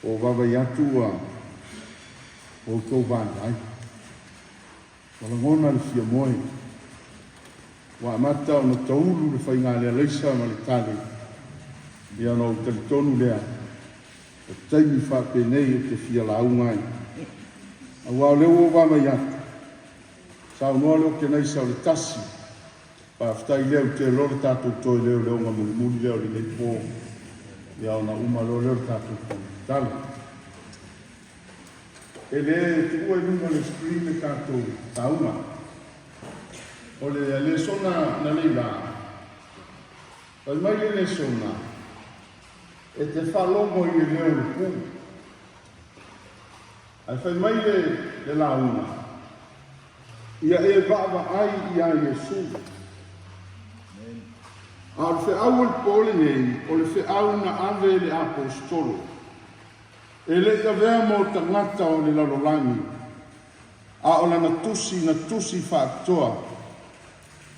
Ua ou vaavaai atu ua outou vaivai. Ua lagona le fia moe. Ua amata ona taulu le faiga-le-alaisa ma le tale, ia ona ou talitonu lea, o taimi faapenei ou te fia lauga ai. Aua o lea ua ou vaavaai atu, saunoa le okenaisa o le 1, faafetai lea ou te iloa le tatou toe leoleoga mulimuli lea o lenei po, ia ona uma loa lea o le tatou fonotaga. E le tuua i luga o le screen le tatou lauga. O le lesona na nei lā, fai mai le lesona, e te faalogo i le leo o le pū. Ae fai mai le, le lauga, ia e vaavaai iā Iesu. A o le feau o le pō lenei, o le feau na ave e le Aposetolo. E le i avea mo tagata o le lalolagi, a o lana tusi na tusi faapitoa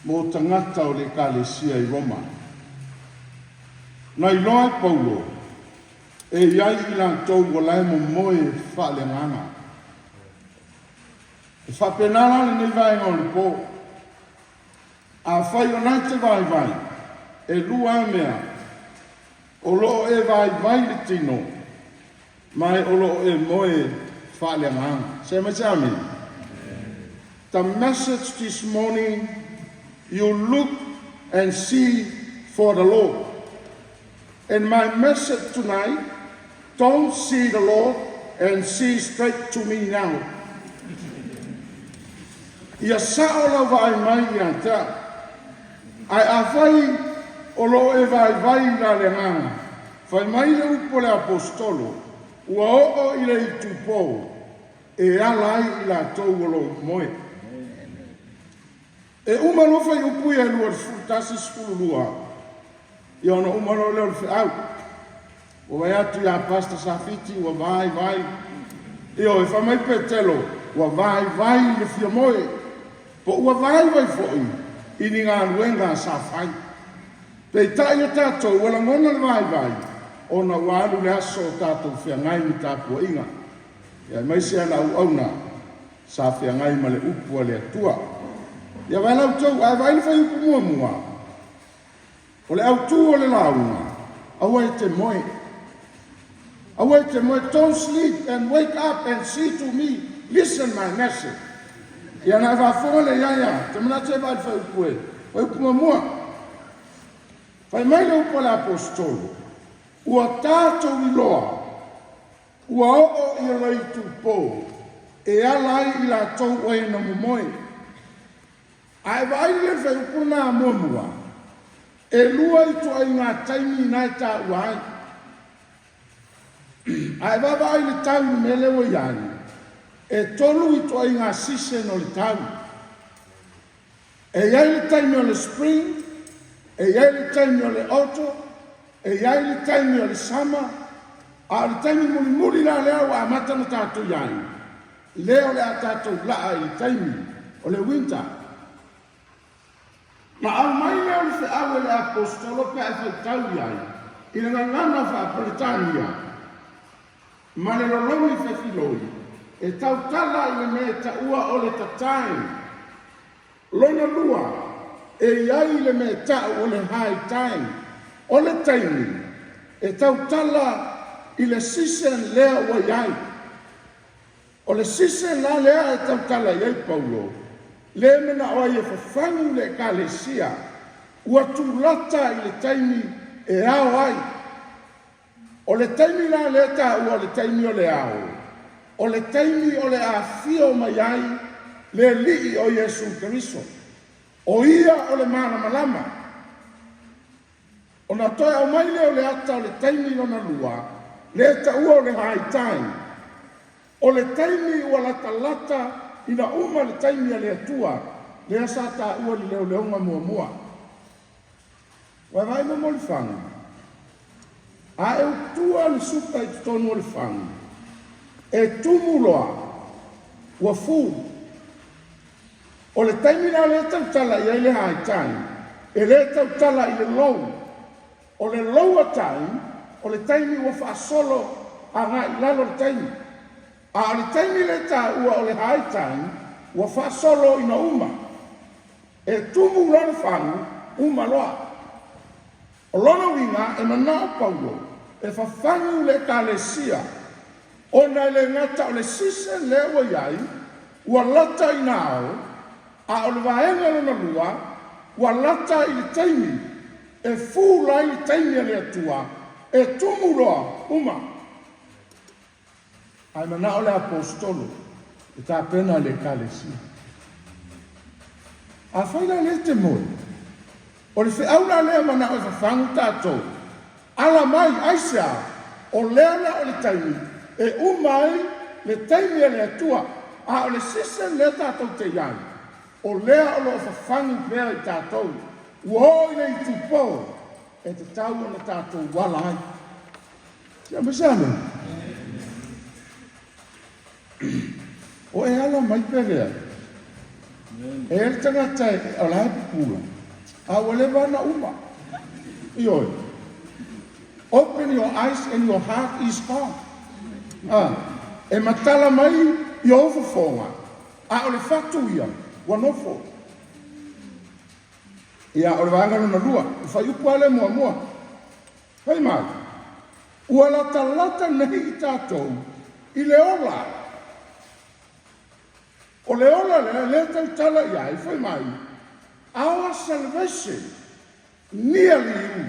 mo tagata o le Ekalesia i Roma. Na iloa e Paulo e i ai i latou ua la e momoe faaleagaga. E faapena la lenei vaega o le po. Afai o la e te vaivai, e lua a mea, o lo o e vaivai le tino, ma e o lo o e moe faaleagaga. Se mai se amene. The message this morning, you look and see for the Lord. And my message tonight, don't see the Lord and see straight to me now. Ia sao lau vaai mai ia te au. Ae afai o lo o e vaivai i la le agaga, fai mai le upu a le Aposetolo, ua oo i le itupo e ala ai i latou o lo o moe. E uma loa fuaiupu ia e 21, 12, ia ona uma loa lea o le feau. Ua vaai atu ia Pastor Safiti ua vaivai. Ioe, fai mai Petelo, ua vaivai i le fia moe, po ua vaivai foi i ni galuega sa fai. Peitai o tatou ua lagona le vaivai ona ua alu le aso o tatou feagai ma tapuaiga, aemaise ana auauna sa feagai ma le upu a le Atua. Ia vaai la outou, ae vaai le fuaiupu muamua, o le autū o le lauga, aua e te moe. Aua e te moe, don't sleep and wake up and see to me, listen my message. Ia na e faafofoga lea ia ia, te manatu e vaai le fuaiupu e, fuaiupu muamua. Fai mai le upu a le Aposetolo, ua tatou iloa, ua oo i le itupo, e ala ai i latou o e na momoe. A e vaai lelei i le fuaiupu lena muamua, e lua ituaiga taimi na e taua ai. A e vaavaai i le tau i le mea lea ua i ai, e tolu ituaiga season o le tau. E i ai le taimi o le spring, e i ai le taimi o le autumn, e i ai le taimi o le summer, a o le taimi mulimuli la lea ua amata ona tatou i ai, lea o le a tatou laa i le taimi o le winter. Na aumai lea o le feau e le Aposetolo pe a e faitau i ai i le gagana faa-Peretania ma le lologi fefiloi e tautala i le mea e taua o le the time. Lona lua, e i ai le mea e ta'u o le high time, o le taimi e tautala i le season lea ua i ai. O le season la lea e tautala i ai Paulo, lea e mana'o ai e fafagu le Ekalesia, ua tulata i le taimi e ao ai. O le taimi la lea e taua o le taimi o le ao, o le taimi o le afio mai ai le Alii o Iesu Keriso. O Ia o le malamalama. Ona toe aumai lea o le ata o le taimi lona lua, lea e taua o le high time. O le taimi ua latalata ina uma le taimi a le Atua, lea sa taua i le leoleoga muamua. Ua vaai mo le fagu. A e utua le suka i totonu o le fagu, e tumu loa, ua full. O le taimi la lea e tautala i ai le high time, e le tautala i le low. O le lower time, o le taimi ua faasolo agai i lalo le taimi. A o le taimi lea e taua o le high time, ua faasolo ina uma. E tumu loa le fagu, uma loa. O lona uiga, e manao Paulo e fafagu le Ekalesia, ona e le gata o le season lea ua i ai, ua lata ina ao, a o le vaega lona lua, ua lata i le taimi e full ai le taimi a le Atua, e tumu loa, uma. Ae manao le Aposetolo e tapena le Ekalesia. Afai la o lea e te moe, o le feau la lea e manao e fafagu tatou, ala mai, aisea? O lea la o le taimi e uma ai le taimi a le Atua, a o le season lea tatou te i ai, o lea o lo o fafagu pea i tatou. Ua oo i le itupo e tatau ona tatou ala ai. Sia mai se amene. O e ala mai pe leai. E i ai le tagata o la e pupula, a ua leva ona uma. Ioe. Open your eyes and your heart is gone. Ah, e matala mai i ou fofoga, a o le fatu ia, ua nofo. Ia, o le vaega lona lua, o le fuaiupu lava lea muamua. Fai mai, ua latalata nei i tatou i le ola. O le ola lea, lea e tautala i ai, fai mai, our salvation nearly you.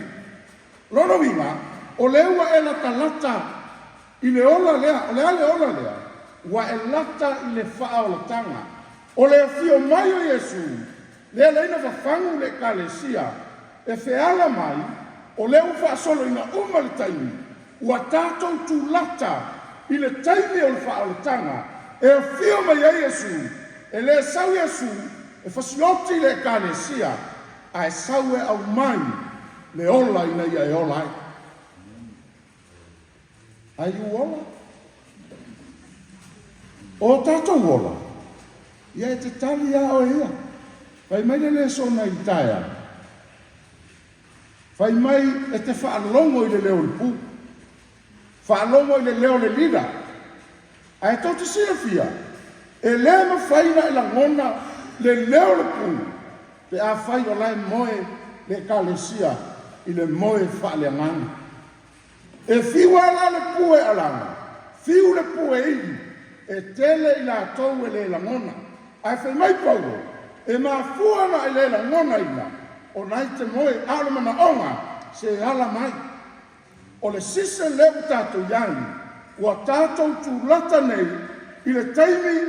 Lona uiga, o lea ua e latalata i le ola lea. O le a le ola lea? Ua e lata i le faaolataga. O le afio mai o Iesu, lea lea ina fafagu le Ekalesia, e feala mai, o lea ua faasoloina uma le taimi, ua tatou tulata i le taimi o le faaolataga, e afio mai ai Iesu, e le sau Iesu e fasioti le Ekalesia, ae sau e aumai le ola ina ia e ola ai. Ai u ola? O tatou ola, ia e te tali lava oe ia. Fai mai le lesona i le taeao, fai mai e te faalogo i le leo o le pu, faalogo i le leo o le leader. Ae tou te silafia, e le mafai ona e lagona le leo o le pu pe afai o la e moe le Ekalesia i le moe faaleagaga. E fiu lava la le pu e alaga, fiu le pu e ili, e tele i latou e le lagona. Ae fai mai Paulo, e mafua ona e le lagonaina, ona e te moe, a o le manaoga, se ala mai. O le season lea ua tatou i ai, ua tatou tulata nei i le taimi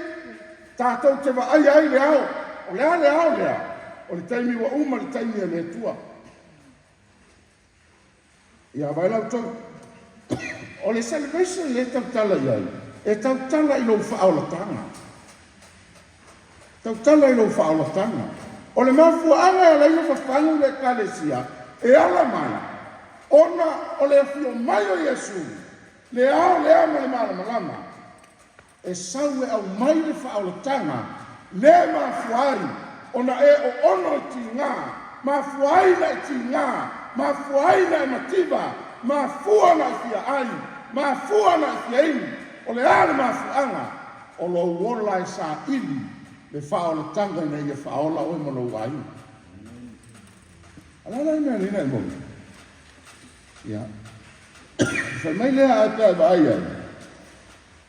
tatou te vaaia ai le ao. O le a le ao lea? O le taimi ua uma le taimi a le Atua. Ia vaai la outou. O le salvation lea e tautala i ai, e tautala i lou faaolataga. Tautala i lou faaolataga. O le mafuaaga e ala ai ona fafagu le Ekalesia, e ala mai ona o le afio mai o Iesu, le ao lea ma le malamalama, E sau e aumai le faaolataga lea e mafua ai ona e oono i tiga, mafua ai na e tiga, mafua ai na e mativa, mafua na e fia ai, mafua na e fia inu. O le a le mafuaaga? O lou ola e saili le faaolataga ina ia faaola oe ma lou aiga. O le a la le mea lea na e moe? Ia. Fai mai lea ae pe a e vaai ai.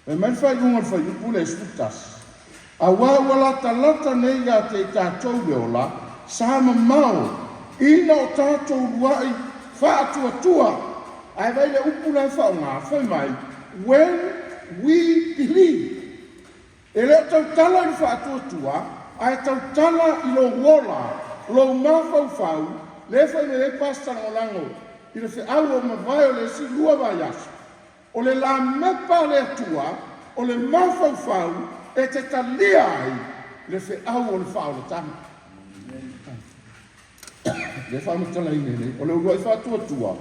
Fai mai le faaiuga o le fuaiupu lea e 11, Auā ua latalata nei ia te i tatou le ola, sa mamao, ina o tatou uluaʻi faatuatua. Ae vaai le upu la e faaaoga, fai mai, when we believe. E le o tautala i le faatuatua, ae tautala i lou ola, lou mafaufau, lea e fai mai ai Pastor Lagolago i le feau ua mavae o le isi 2 vaiaso. O le lamepa a le Atua, o le mafaufau e te talia ai le feau o le faaolataga. Lea e faamatalaina i inei, o le uluai faatuatua,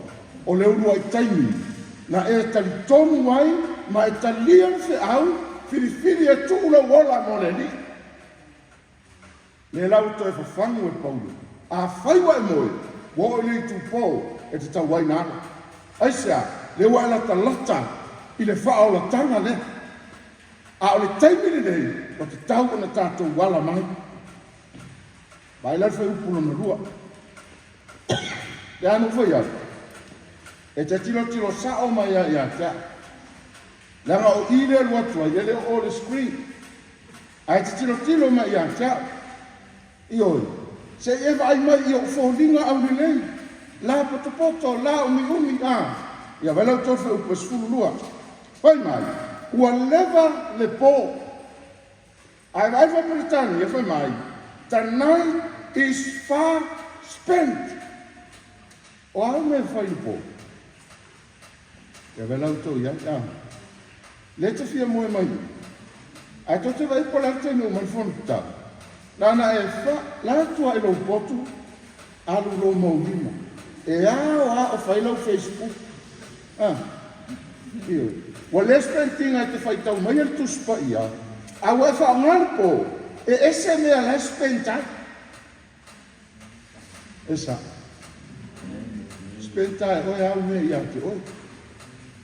o le uluai taimi na e talitonu ai ma e talia le feau filifili e tuu lou ola mo le Alii. Lea la ua toe fafagu e Paulo, Afai ua e moe, ua oo i le itupo e tatau ai na ala. Aisea? Lea ua e latalata i le faaolataga lea. A o le taimi lenei, ua tatau ona tatou ala mai. Vaai la le fuaiupu lona lua. Lea na ou fai atu, e te tilotilo sao mai lava ia te au. Leaga o i lea e alu atu ai, e le o o i le screen. Ae te tilotilo mai ia te au. Ioe, se i e vaai mai i ou foliga aulelei, la potopoto, la umiumi, a. Ia vaai la outou fuaiupu e 12. Fai mai, ua leva le po. Ae vaai le Faa-Peretania fai mai, The night is far spent. O a mea e fai i le po? Ia vaai la outou i ai, a. Lea e te fia moe mai nei. Ae tou te vaai po o le a le taimi e uma ai le fonotaga. Na ona e fa la atu lava i lou potu, alu i lou maulima. E ao lava o fai lau Facebook. A. Ioe. Ua le spend ina e te faitau maia le Tusi Paia, a ua e faaaoga le po, e ese mea la e spend ai. E sao. Spend e oe au mea ia te oe.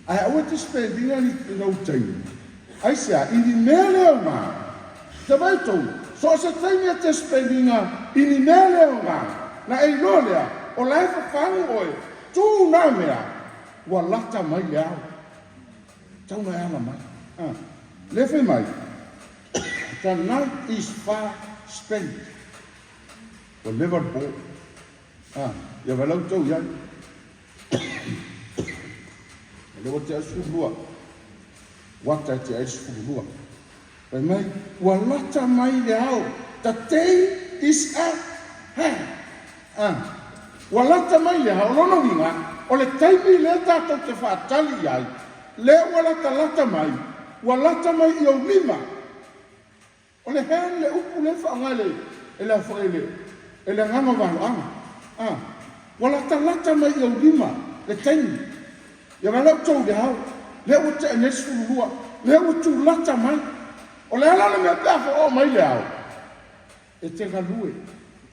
Ae aua e te spend ina ni lou taimi. Aisea? I ni mea le aoga. Te vaai outou, so o se taimi e te spend ina i ni mea le aoga, na e iloa lea, o la e fafagu oe, tu na mea, ua lata mai le ao. Tau na e ala mai. A. Lea fai mai, the night is far spent. Ua leva le po. A. Ia vaai la outou i ai. O lea ua tea le 12. Ua ata e tea ai le 12. Fai mai, ua lata mai le ao. The day is at hand. A. Ua lata mai le ao. O lona uiga, o le taimi lea tatou te faatali i ai, lea ua latalata mai, ua lata mai i ou lima. O le hand le upu lea e faaaoga e le, e le a foi e le, e le agaga o valoaga. A. Ua latalata mai i ou lima le taimi. Ia vaai la outou i le ao, lea ua tea nei le 12, lea ua tulata mai. O le a la le mea pe a faaoo mai le ao? E te galue.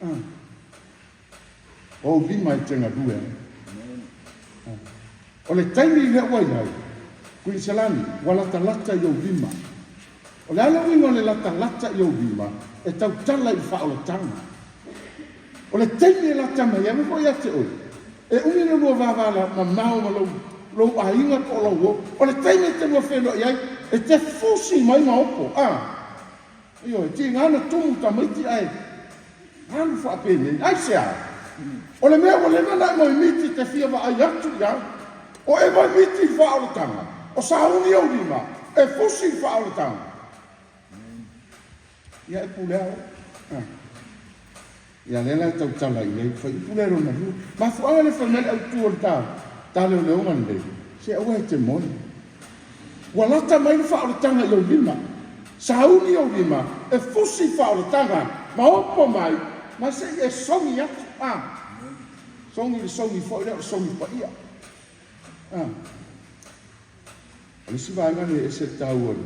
A. O ou lima e te galue ai. A. O le taimi lea ua i ai, Kuiniselani, ua latalata i ou lima. O le a le uiga o le latalata i ou lima? E tautala i le faaolataga. O le taimi e lata mai ai, aua foi ia te oe, e umi le lua vava mamao ma lou, lou aiga po o lou uo. O le taimi e te lua feiloai ai, e te fusi mai ma opo, a. Ioe, tiga na tumu tamaiti ae alu faapenei. Aisea? O le mea ua leva ona e moemiti te fia vaai atu i ai. O e moemiti i le faaolataga, o sauni ou lima e fusi i le faaolataga. Ia e pulea oe. Ia lea la e tautala i ai fuaiupu lea lona lua. Mafuaaga lea fai mai le autu o le ta, ta leoleoga lenei, se aua e te moe. Ua lata mai le faaolataga i ou lima. Sauni ou lima e fusi i faaolataga ma opo mai, ma se i e sogi atu. A, sogi le sogi foi lea o le sogi paia. A. O le isi vaega lea e ese le taua o le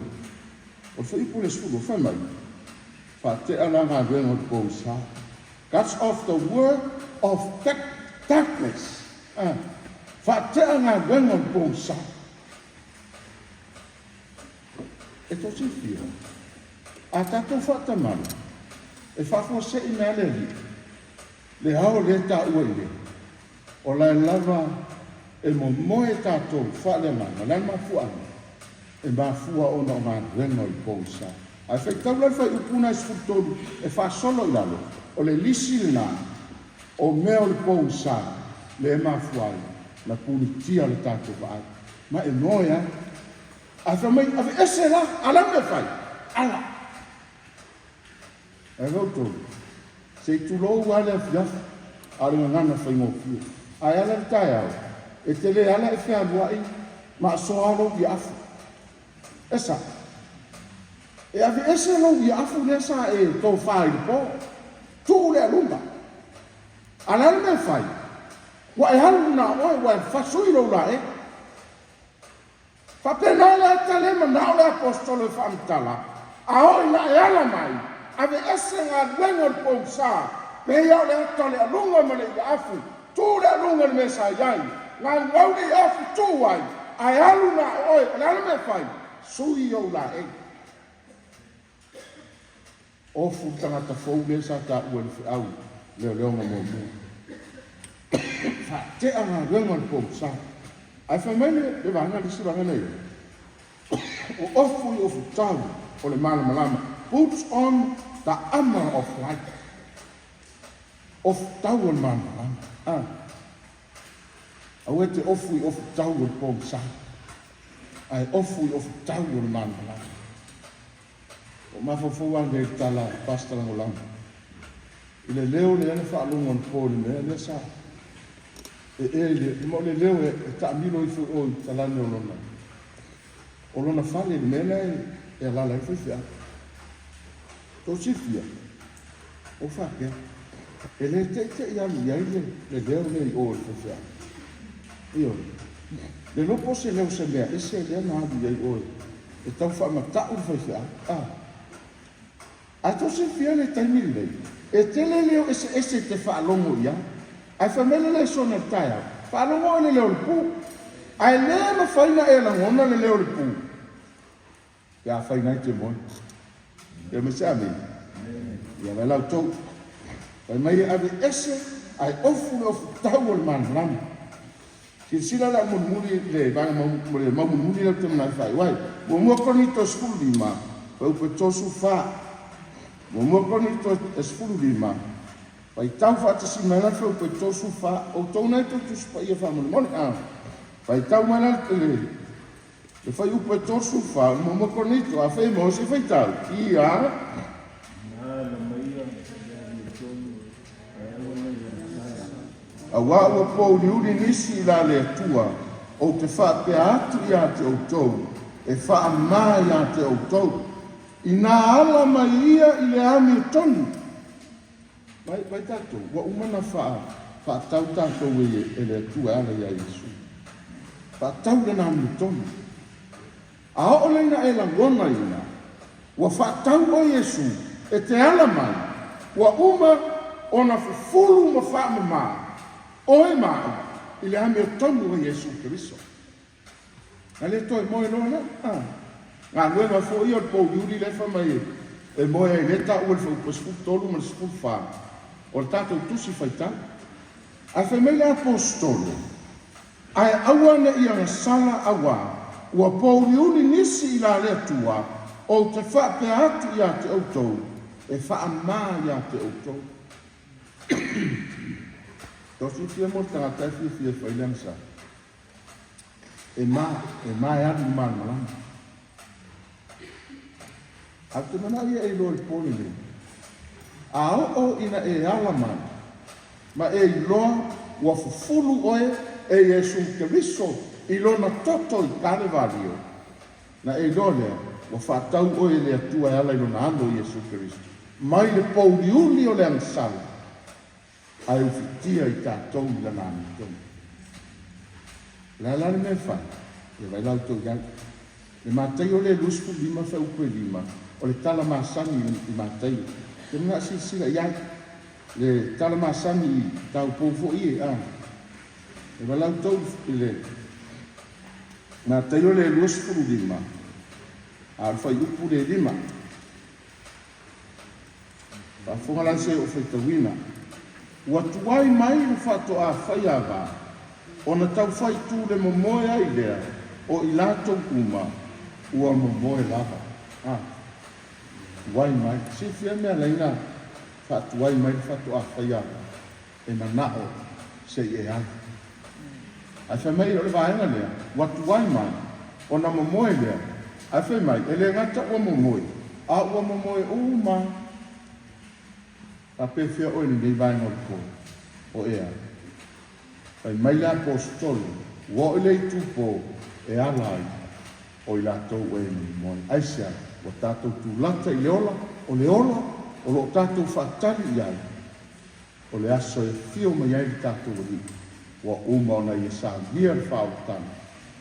o le fuaiupu le 12, fai mai, faatea la galuega o le pogisa. Cuts off the work of darkness. Ah, faatea galuega o le pogisa. E tou silafia, a tatou faatamala, e faafuasei mai lava le Alii, le ao lea e taua i le O lae lava e momoe tatou faaleagaga, o le a le mafuaaga? E mafua ona o galuega o le pogisa. Ae faitau la le fuaiupu na e 13 e faasolo i lalo, o le lisi lena o mea o le pogisa lea e mafua ai na punitia le tatou vaai. Ma e moe ai. Ae fai mai, aveese la, a le a le mea e fai? Ala. Ae la outou, se i tulou lava le afiafi, a o le gagana faigofie. Ae ala le taeao, e te le ala e fealuai ma asoa lou iaafu. E sao. E aveese lou iaafu lea sa e tofa i le po. Tuu le aluga. A o le a le mea e fai? Ua e alu na o oe, ua e fasui lou laei. Faapena le ata lea manao le Aposetolo e faamatala, A oo ina e ala mai, aveese galuega o le pogisa, pei o le ata o le aluga ma le iaafu, tu le aluga i le mea sa i ai, gaugau le iaafu, tu ai, Ae alu na o oe, o le a le mea e fai? Sui ou laei. Ofu le tagata fou lea sa taua i le feau leoleoga muamua. Faatea galuega o le pogisa. Ae fai mai le vaega, le isi vaega lea i ai, o ofu i ofutau o le malamalama. Put on the armor of light. Ofutau o le malamalama. Ah. Aua e te ofu i ofutau o le pogisa, ae ofu i ofutau o le malamalama. Ua mafaufau lava nei i le tala a le Pastor Lagolago i le leo lea na faalogo anapo i le mea lea sa ee i le, ma o le leo e taamilo ifo i o i talane o lona, o lona fale i le mea lea e alala ai le faifeau. Tou silafia, ou faapea, e le teitei alu i ai le leo lea i o i le faifeau. Ioe. Le iloa po o se leo o se mea ese lea na alu i ai i o e tau faamata'u le faifeau. A. Ae tou silafia le taimi lenei, e tele leo eseese e te faalogo i ai. Ae fai mai le lesona i le taeao, faalogo oe i le leo o le pu. Ae le mafai ona e lagona le leo o le pu pe afai na e te moe. Ia mai se amene. Ia vai la outou. Fai mai e aveese ae ofu le ofutau o le malamalama. Silasila le au mulimuli le vaega mau le mau mulimuli lea ou te manatu faaiu ai. Muamua Korinito 15, fuaiupu e 34. Muamua Korinito 15, faitau faatasi mai la le fuaiupu e 34. Outou na e tou Tusi Paia faamolemole. A faitau mai la le le fuaiupu e 34 o le Muamua Korinito, afai e maua se faitau, ia. Na maia le amiotonu e aua nei agasala. Auā ua pouliuli nisi i la le Atua, ou te faapea atu iā te outou, e faamā iā te outou, inā ala mai ia i le amiotonu. Mai, mai tatou, ua uma na faa, faatau tatou e, e le Atua e ala iā Iesu. Faatau lana amiotonu. A oo lea ina e lagona ina ua faatau ʻo Iesū e te ala mai, ua uma ona fufulu ma faamamā ʻoe ma aʻu i le amiotonu o Iesū Keriso. Na le toe moe loa lea. A. Galuega foi ia o le pouliuli lea e fai mai e moe ai lea taua i le fuaiupu e 13 ma le 14 o le tatou Tusi Faitau. Ae fai mai le Aposetolo, Ae aua ne i agasala auā ua pouliuli nisi i la le Atua, ou te faapea atu iā te outou, e faamā iā te outou. Tau fiafia mo le tagata e fiafia e fai le agasala. E mā, e mā e alu i le malamalama. Ae ou te manao ia e iloa i le po lenei, a oo ina e ala mai, ma e iloa ua fufulu oe e Iesu Keriso i Lona toto i Kalevalio, na e iloa lea, ua faatau oe e le Atua e ala i Lona Alo Iesu Keriso, mai le pouliuli o le agasala, ae ufitia i tatou i Lana amiotonu. O le a la le mea e fai? Ia vaai la outou i ai. Le Mataio lea e 25 fuaiupu e 5, o le tala masani i Mataio. Te manao silasila i ai. Le tala masani i taupou foi e, a. E vaai la outou i le Mataio lea e 25, a o le fuaiupu lea e 5. Faafofoga la se o faitauina. Ua tuai mai le faatoa faiava ona taufai tu le momoe ai lea o i latou uma ua momoe lava. A tuai mai. Silafia mea laina faatuai mai le faatoa faiava e manao se i e alu. Ae fai mai o le vaega lea ua tuai mai ona momoe lea, ae fai mai e le gata ua momoe, a ua momoe uma. Faapefea oe i lenei vaega o le po? O ea? Fai mai le Aposetolo, ua oo i le itupo e ala ai o i latou ua e momoe. Aisea? Ua tatou tulata i le ola, o le ola o lo o tatou faatali i ai. O le aso e afio mai ai le tatou Alii, ua uma ona ia saunia le faaolataga.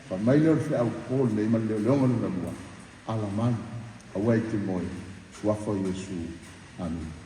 Fai mai lea o le feau po lenei ma le leoleoga lona lua, Ala mai, aua e te moe, Suafa o Iesu. Amene.